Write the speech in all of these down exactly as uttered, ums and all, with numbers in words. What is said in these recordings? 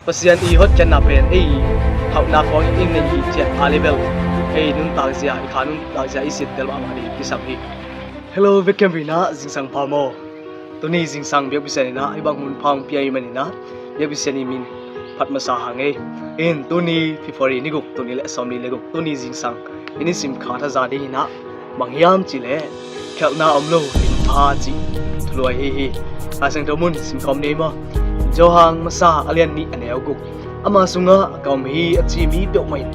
Pasian i hotkhiatna pen ei hauhna khawng in nei i ciat a level ei nuntak zia, i kha nuntak zia i sittel mahmah ding kisam hi. Hello, vekem vina zingsang pha maw? Tuni zingsang biakpisian ina i bang hun phang pia i manina biakpisian i min phat masa hang ei. In tuni February ni guk, tuni le sawmli le guk, tuni zingsang i nisim kha thaza ding ina bang hiam cih leh khelhna om lo limpha cih thuluai hi hi. Laisiangtho mun simkhawm ni maw? Johan masa a lian nih a neu guk. Ama sungah ka om hi a ci mi peuhmah in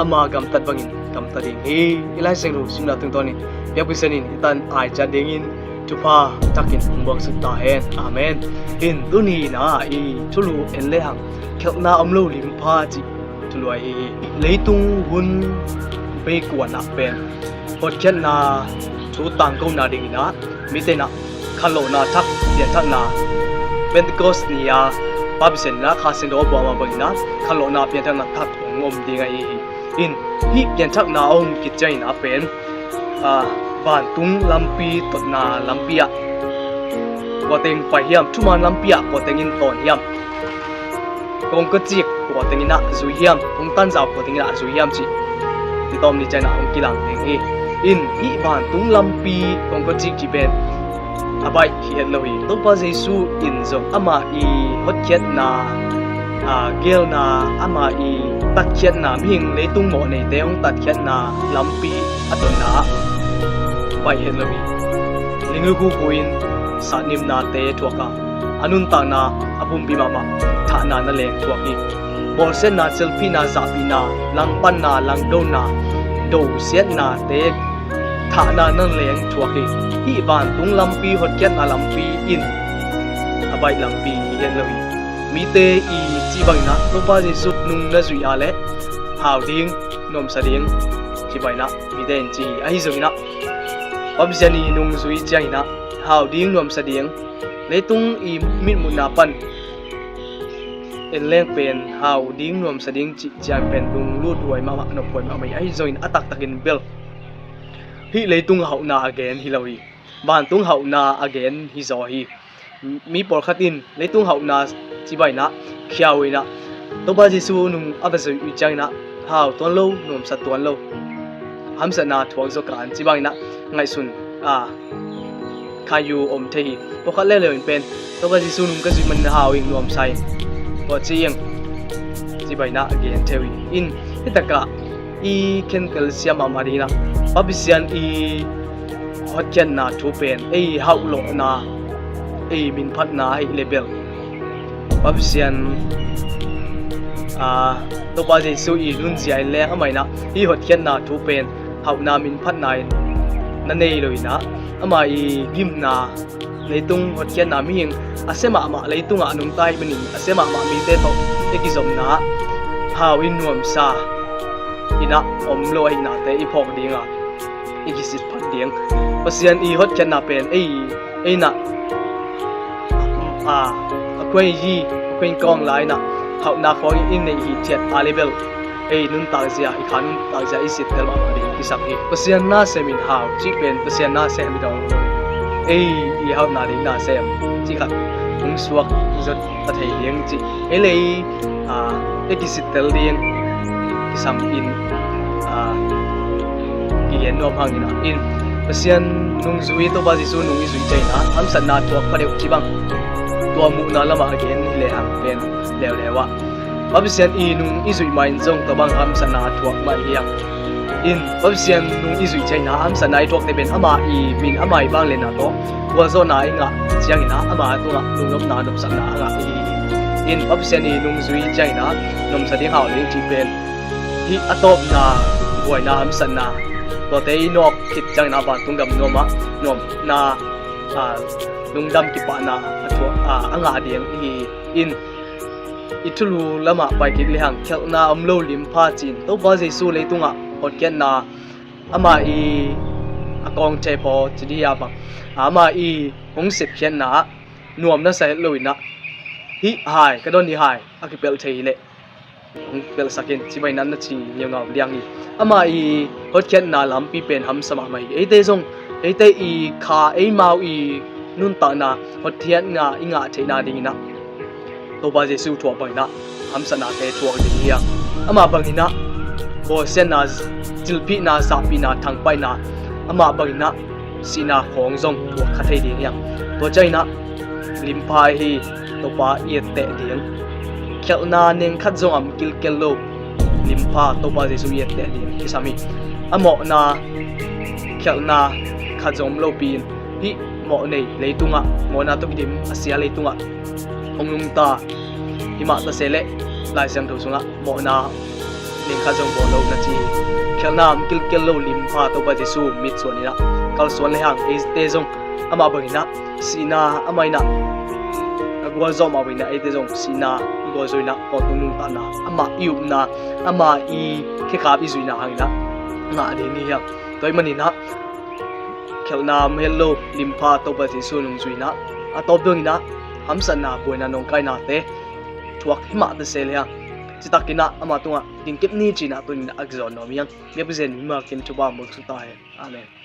ama gamtat bangin gamta ding hi. I Laisiangtho simna tungtawnin biakpisian in i tan ai ciat dingin thupha takin hong buaksuk ta hen. Amen. In tuni ina i thulu en lehang khelhna om lo limpha cih thuluai hi hi. Leitung hun beikuan ah pen hotkhiatna thu tangkona ding ina mite ina khanlawhna thak pianthakna Pentecost ni-a Pa Pasian ina Kha Siangtho a buak mah bang ina khanlawhna pianthakna thak hong om ding ahi hi. In hih pianthakna a om khit ciang ina pen vantung lampi totna lampi ah kua teng pai hiam, thuman lampi ah kua teng in tawn hiam, kongkacik kua teng ina zui hiam, kongtanzau kua teng ina zui hiam cih i tawm ni ciang ina hong kilang ding hi. In hih vantung lampi kongkacik cih pen a baih hi het lo hi. Topa Jesu in zong ama i hotkhiatna gelna, ama i tatkhiatna, mihing leitung mawh neite hong tatkhiatna lampi a tonna ah baih het lo hi. Ling lukhuku in satnimnate thuak a, a nuntakna a pumpi mahmah thahna na leng thuak hi. Bawlsiatna, celphihna, zahpihna, langpanna, langdona, dosiatnate thahna na leng thuak hi. Hih vantung lampi, hotkhiatna lampi in a baih lampi hi het lo hi. Mite i cih bang ina Topa Jesu nung na zuih a leh hau ding, nuamsa ding, cih bang ina mite in ci hi. Ahi zong ina Pa Pasian i nung zui ciang ina hau ding, nuamsa ding, leitung i mitmuhna pan en leng pen hau ding, nuamsa ding cih ciang pen lunglut huai mahmah, nophuai mahmah hi. Ahi zongin a taktakin bel hih leitung hauhna a gen hi lo hi. Vantung hauhna a gen hi zaw hi. Mi pawlkhat in leitung hauhna cih bang ina khiau ina Topa Jesu nung a va zuih uh ciang ina hau tuan lo, nuamsa tuan lo, hamsatna thuak zaw kan cih bang ina ngaihsun a khai uh om thei hi. Pawlkhat leuleu in pen Topa Jesu nung ka zuih manin hau ing, nuamsa ing, tua ci ing, cih bang ina gen thei uh hi. In hih takah i khentel siam mahmah ding ina Pa Pasian i hotkhiatna thu pen ei hauhlawhna, ei minphatna ahih leh bel Pa Pasian Topa Jesu i nunzia in leng amah ina hih hotkhiatna thu pen hauhna minphatna in na nei lo ina ama i gimna, leitung hotkhiatna, mihing a sia mahmah, leitungah nungta ahih manin a sia mahmah mite tawh i kizopna ah hau in nuamsa ina om lo ahihnate i phawk dinga i kisitphat ding. Pasian i hotkhiatna pen ei, ei ina a khuai yi, a khuai kawng lai ina hauhna khawng in nei hi ciat a level ei nuntak zia, i kha nuntak zia i sittel mahmah ding kisam hi. Pasian nasem in hau cih pen Pasian nasem i dong. Ei i hauhna ding nasem cih khat hong suak zot a thei ding cih ei lei i kisittel ding kisam in kigen nuam hang ina in Pasian nungzui, Topa Jesu nung i zuih ciang ina hamsatna thuak pha deuh cih bang tua muhna lamah a gen hi lehang pen leuleu ah Pa Pasian i nung i zuih ma in zong tua bang hamsatna thuak mah hi hang. In Pa Pasian nung i zuih ciang ina hamsatna i thuakte pen ama i min, ama i vangliatna tawh gualzawhna i ngah ciang ina ama tungah lungnopna, nopsakna a ngah i hi hi. In Pa Pasian i nungzui ciang ina nuamsa ding, hau ding cih pen hih a tawpna buaina, hamsatna, tuate i nawk khit ciang ina vantung gam nuamah nuamna, lungdam kipahna a ngah ding i hi hi. In i thulu lamah pai kik lehang khelhna om lo limpha ci-in Topa Jesu leitungah hotkhiatna ama i a kawng thei phaw ci dih a bang ama i hong sepkhiatna ah nuam na sa het lo ina hih hai ka don hi hai a kipelh thei hi leh hong pelhsak in cih bang ina na ci ngeungau liang hi. Ama i hotkhiatna lampi pen hamsa mahmah hi. Eite zong eite i kha, eimau i nuntakna hotkhiatna i ngah theihna ding ina Topa Jesu thuak bang ina hamsatnate thuak ding hi a. Amah bangin ah bawlsiatna, cilphihna, zahpihna, thangpaihna, amah bangin ah sihna khawng zong thuak kha thei ding hi a. Tua ciangin ah limpha hi Topa i etteh ding. Khialhna neng khat zong a om kilkel lo limpha Topa Jesu i etteh ding kisam hi. A mawhna khialhna khat zong om lopi-in hih mawh nei leitungah, mawhna tawh kidim a sia leitungah hong nungta hi mah ta se leh Lai Siangtho sungah mawhna neng khat zong bawl lo na ci hi. Khialhna a om kilkel lo limpha Topa Jesu mitsuan in ah kalsuan lehang eite zong amah bangin ah sihna amah in ah a gualzawh mah bangin ah eite zong sihna i gualzo in ah kawltung nungtahna, amah i upna, amah i khekhap i zuihna hangin ah ngah ding hi hiam? Tua ahih manin ah khialhna om het lo limpha Topa Jesu nungzui in ah a tawp dongin ah hamsatna, buaina, nawngkainate thuak hi mah ta se lehang, citakin ah amah tungah dingkip ni ci-in ah tuni-in ah a kizawn nuam hi hang. Biakpiazen mimal kim Topa mawk thu ta hen. Amen.